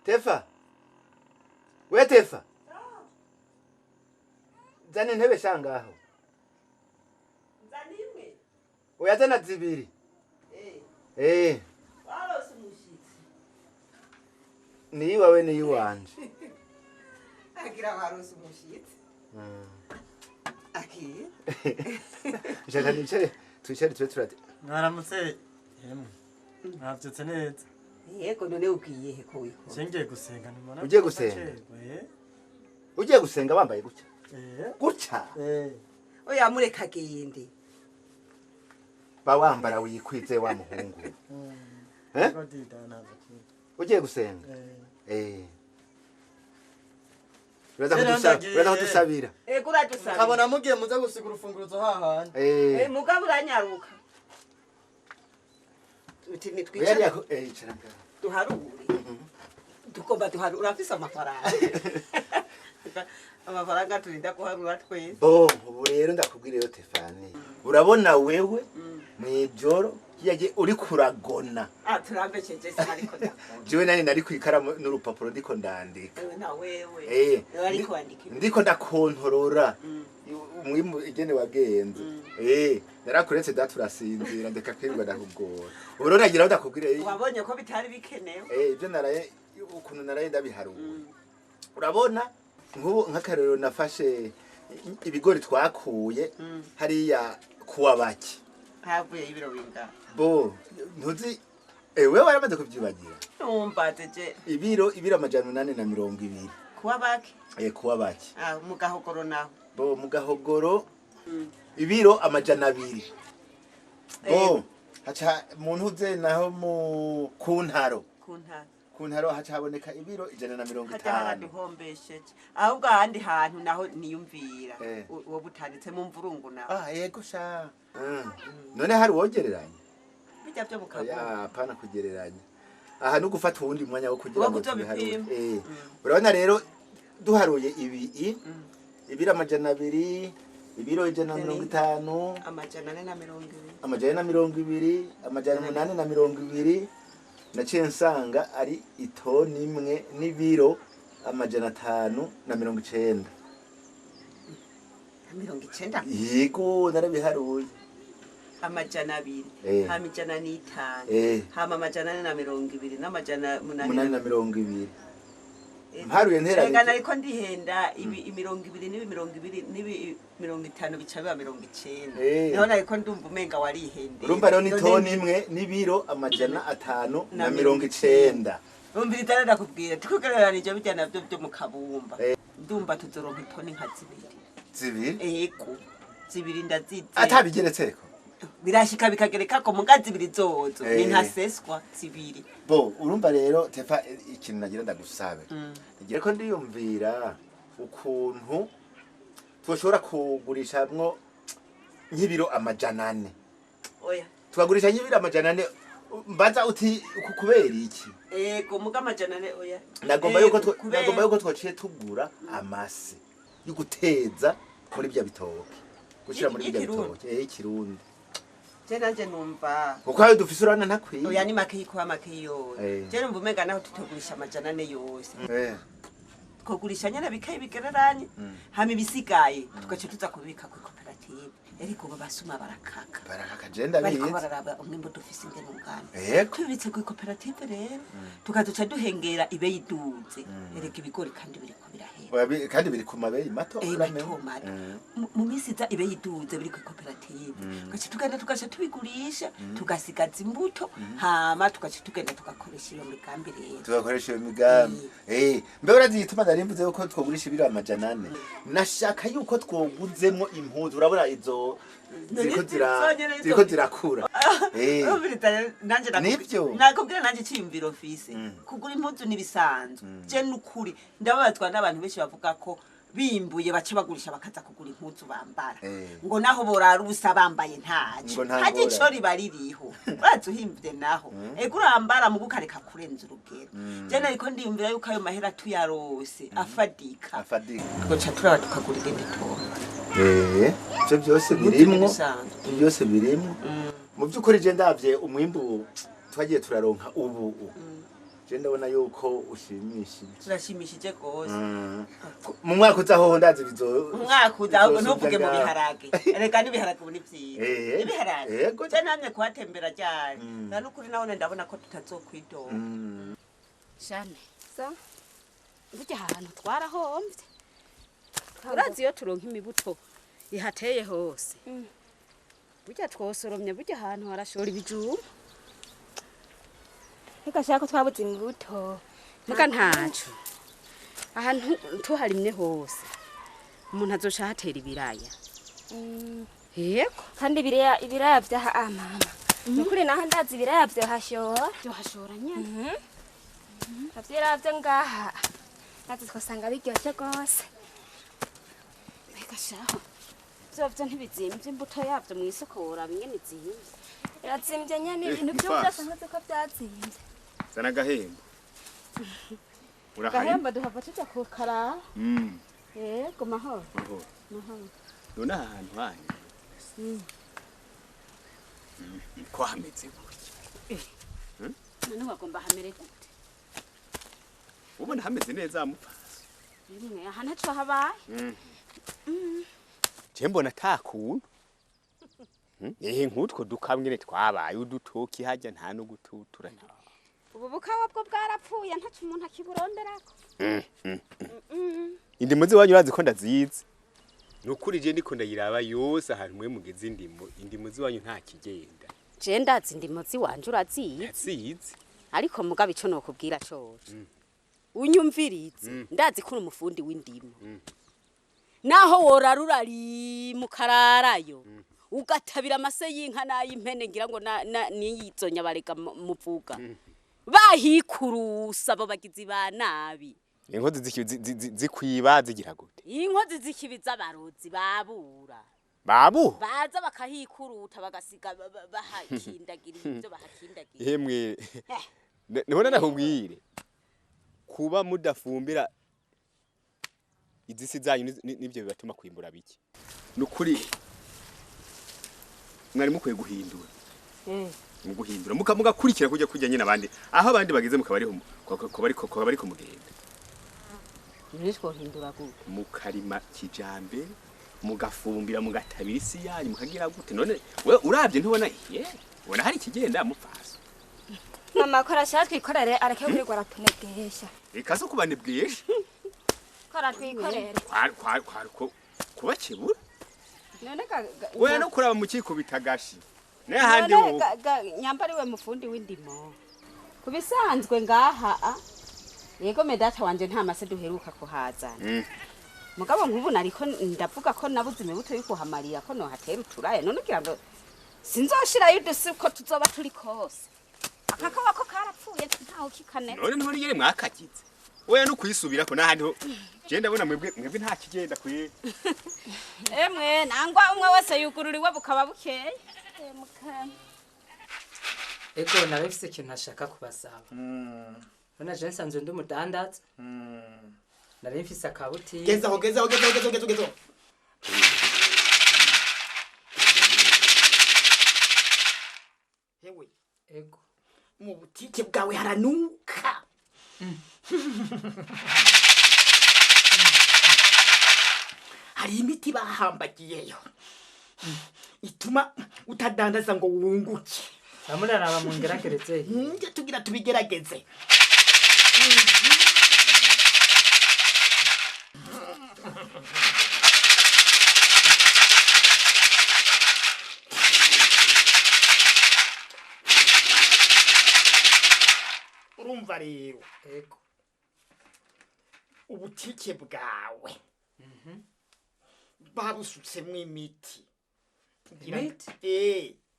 Tefa, we Tefa, zana intebe sha ngaho. Nzana imwe? Oya, zana zibiri. Eh. Eh. Warose umushitsi. Ni iwawe, ni iwanje. Agira warose umushitsi. Akira. Nshaka nicare, twicare tube turate. Mwaramutse yemwe, mwavyutse neza? Yego, none ugiye he ko wikora? Je ngiye gusenga, ntimubona? Ugiye gusenga? Eh. Ugiye gusenga wambaye gutya? Eh. Gutya? Eh. Oya, mureka agende. Ba wambara wikwize wa muhungu. Eh? Ko dida ntabwo kimwe. Ugiye gusenga? Eh. Eh. Uraza Rero kudusaba, ndagiye. uraza kudusabira. Ego, uradusabira. Nkabona mugiye muze gusiga urufunguruzo hahandi. Eh. Eh, mugabo uranyaruka. Uti Oya, nitwicare. Icara ngaho. Duharure. Tugomba duharure. Urafise amafaranga. Amafaranga turinda kuharura twese. Bo, ubu rero ndakubwira rero Tefani. Urabona wewe mwijoro yaje uri kuragona. Ah, turambesheje se ariko ndakubona. Jewe nani nari kwikaramu n'urupapuro ndiko ndandika. Ewe na wewe. Eh. Ewe ariko wandika. Ndiko ndakontorora umwimbu igene wagenze. Eh, narakuretse data urasinzira, ndeka kwirirwa ndakugora. Ubu rero nagira aho ndakubwire. Wabonye ko bitari bikenewe. Eh, ibyo naraye, ukuntu naraye ndabiharuye. Urabona nk'ubu nk'akarorero nafashe ibigori twakuye hariya kuwa bake. Havuye ibiro bingana? Bo, ntuzi ewe waramaze kubyibagira. Numbaze je. Ibiro 820. Kuwa bake? Eh, kuwa bake. Ah, mu Gahogoro naho? Bo, mu Gahogoro ibiro 200. Bo, haca mu ntuze naho mu ku Ntaro. Ku Ntara. Ku Ntaro haca haboneka ibiro ijana na mirongo Hajya itanu. Haraduhombesheje. Ahubwo ahandi hantu naho niyumvira. Eh. Uwo butanditse mu Mvurungu naho. Ah, yego sha. None hari uwogereranya? Bijya byo mu Kabumbu. Oya, apana kugereranya. Aha no gufata uwundi mwanya wo kugira Wo ngo kuzobipima. tubiharure. Eh. Urabona rero duharuye ibi ibiro 200, ibiro 150, 420. 420, 820, naciye nsanga ari itoni imwe n'ibiro 590. 90? Yego, narabiharuye. 200. Eh. Hama 105. Eh. Hama 420 n'amajana 8. 820. Mparuye ntera. Rega nariko ndihenda, ibi 20 n'ibi 20 n'ibi 50 bica biba 90. Eh. Niho nariko ndumva umenga warihendeye. Urumva rero ni toni imwe n'ibiro 590. Umviriza rero ndakubwira, tukugereranije bijya navyo byo mu Kabumba. Eh. Ndumva tuzoronka itoni nka zibiri. Zibiri? Ego, zibiri ndazize. Atabigeretseko? Birashika bikagerekako, muga zibiri zozo ni Eh. ntaseswa zibiri. Bo, urumva rero Tefa, ikintu nagira ndagusabe, ngira ko ndiyumvira ukuntu twoshobora kugurishamwo nk'ibiro 400. Oya. Tukagurisha nk'ibiro 400. Mbaza uti kubera iki? Ego, muga 400 oya. Nagomba yuko Ego, kubera- nagomba yuko twaciye tugura amase yo guteza muri bya bitoke, gushira muri bya Y'ikirundi. bitoke, eh, ikirundi. Je nanje numva Kuko ayo dufise urabona ntakwiye. Oya, ni make yikuba make yose. Eh. Je numva umenga naho tutogurisha 400 yose, Eh. twogurisha nyene bikeyi bigereranye, hama ibisigaye tugaca tuza kubika kuri koperative. Ariko ubu basuma barakaka. Barakaka, je Bariko ndabizi. bararaba umwimbu dufise ingene ungana. Yego. Tubitse kuri koperative rero, tukazoca duhengera ibe yiduze. Erega ibigori kandi biriko birahera. Oya, kandi biri ku mabeyi mato. Eh, uramenye. mato mato. Mu minsi iza ibe yiduze biri kuri koperative, tugaca tugenda tugaca tubigurisha, tugasigaza imbuto, hama tugaca tugenda tugakoresha iyo migambi rero. Tugakoresha iyo migambi. Eh, mbe urazi igituma nari mvuze yuko twogurisha ibiro 400? Nashaka yuko twoguzemwo impuzu. Urabona izo ziriko zira Zonyene izo- ziriko zirakura. Eh. Urumviriza rero, nanje Nivyo. nakubwira nanje iciyumviro mfise. Kugura impuzu n'ibisanzwe. Je nukuri ndababazwa n'abantu benshi bavuga ko bimbuye baca bagurisha bakaza kugura impuzu bambara. Eh. Ngo naho borara ubusa bambaye ntaco. Ngo nta Harya ico ngorane. riba ririho uraza uhimvye naho, ego urambara muga ukareka kurenza urugero. Je nariko ndiyumvira yuko ayo mahera tuyarose afadika, Afadika. tugaca turaba tukagura irindi tongo. Eh, ivyo byose Impuzu birimwo. n'ibisanzwe. Ivyo byose birimwo. Mu by'ukuri je ndavye umwimbu twagiye turaronka ubu. Je ndabona yuko ushimishije. Turashimishije gose. Mu mwaka uza hoho ndazi bizo. Umwaka uza ahubwo ntuvuge mu biharage. Erega n'ibiharage ubu ni vyiza. Ibiharage. Yego. Je namye kuhatembera ryari. Na nukuri nawe ndabona ko tutazokwidoga. Jane. Sa. Burya ahantu twarahomvye. Urazi iyo turonka imibuto ihateye hose. Burya twosoromye burya ahantu harashora ibijumba. Reka shaka ko twabuze imbuto. Muga ntaco. Ahantu tuharimye hose. Umuntu azoca hatera ibiraya. Yego. Kandi ibiraya vyaha mama. Nukuri naho ndazi ibiraya vyohashora. Vyohashora nyene. Avyiraya vyo ngaha. Natwe twasanga biryoshe gose. Reka shaho. Vyovyo ntibizimvye imbuto yavyo mw'isoko woraba ingene izimvye. Irazimvye nyene ibintu vyose ntuzi ko vyazimvye. Zana gahembo. Urahaye. Gahembo duhava tuja kukaraba. Yego mahoro. Mahoro. Mahoro. None ahantu hanyu. Ko hameze gutya. None wagomba hamere gute? Ubona hameze neza mupfasi. Rimwe aha ntaco habaye. Je mbona takuntu. Ehe nkutwo dukamwe twabaye udutoki hajya nta no gututura. Ubu bukawa bwo bwarapfuye ntaco umuntu akiburonderako. Indimo ziwanyu urazi ko ndazizi. Nukuri je ndiko ndayiraba yose ahantu mwe mugeze indimo ziwanyu nta kigenda. Je ndazi indimo ziwanje urazizi. Ndazizi. Ariko mugabo ico nokubwira coco. Unyumvirize ndazi ko uri umufundi w'indimo. Naho worarura mukararayo. Ugatabira amase y'inka n'ay'impene ngira ngo niyizo nyabarega muvuga. Bahikurusa abo bagizi ba nabi. Inkozi zikwiba zigira gute? Inkozi zikibiza abarozi babura. Babu? Baza bakahikuruta bagasiga bahakindagira ibyo bahakindagira. Yemwe. Nibona nakubwire. Kuba mudafumbira izisi zanyu nibyo bibatuma kwimbura biki. Nukuri mwari mukwiye guhindura. Mu guhindura mukamugakurikira kujya kujya nyine abandi aho abandi bageze mukabariho kubariko mugenda. Nishko hindura gute? Mukarima kijambere mugafumbira mugatabira isi yanyu mukagira gute none we uravye ntubona ubona hari ikigenda mupfasa. Mama kora shaka twikorere areke kurirwa aratunebwesha. Eka so kubanebwesha. Kora twikorere. Kwa kwa kubakebura. None we no kuraba mu kiko bitagashi. Ne handi wo. Nyambari we mufundi w'indimo. Kubisanzwe ngaha yego medata wanje nta mase duheruka kuhazana. Mugabo nkubuna ariko ndavuga ko nabuze imibuto y'ukuhamarira ko no hatera uturaye none ugira ngo sinzoshirayo udusi ko tuzoba turi kose. Akakawa ko karapfuye ntaho kikanetse. None nturi yere mwakakize. Oya no kwisubirako nahandi ho. Je ndabona mwebwe nta kigenda kwe. Emwe nangwa umwe wese yugururiwe bukaba bukeye. Ego narafise ikintu nashaka kubasaba. None je nsanzwe ndi umudandaza. Nari mfise akabutike. Gezaho gezaho gezaho gezaho gezaho gezaho. Hewe. Ego. Mu butike bwawe haranuka. Hari imiti bahambagiyeyo. Ituma utadandaza ngo wunguke. Namuraraba mungeragereze. Nje tugira tubigerageze. Urumva rero. Ego. Ubutike bwawe. Babusutsemo imiti. Imiti?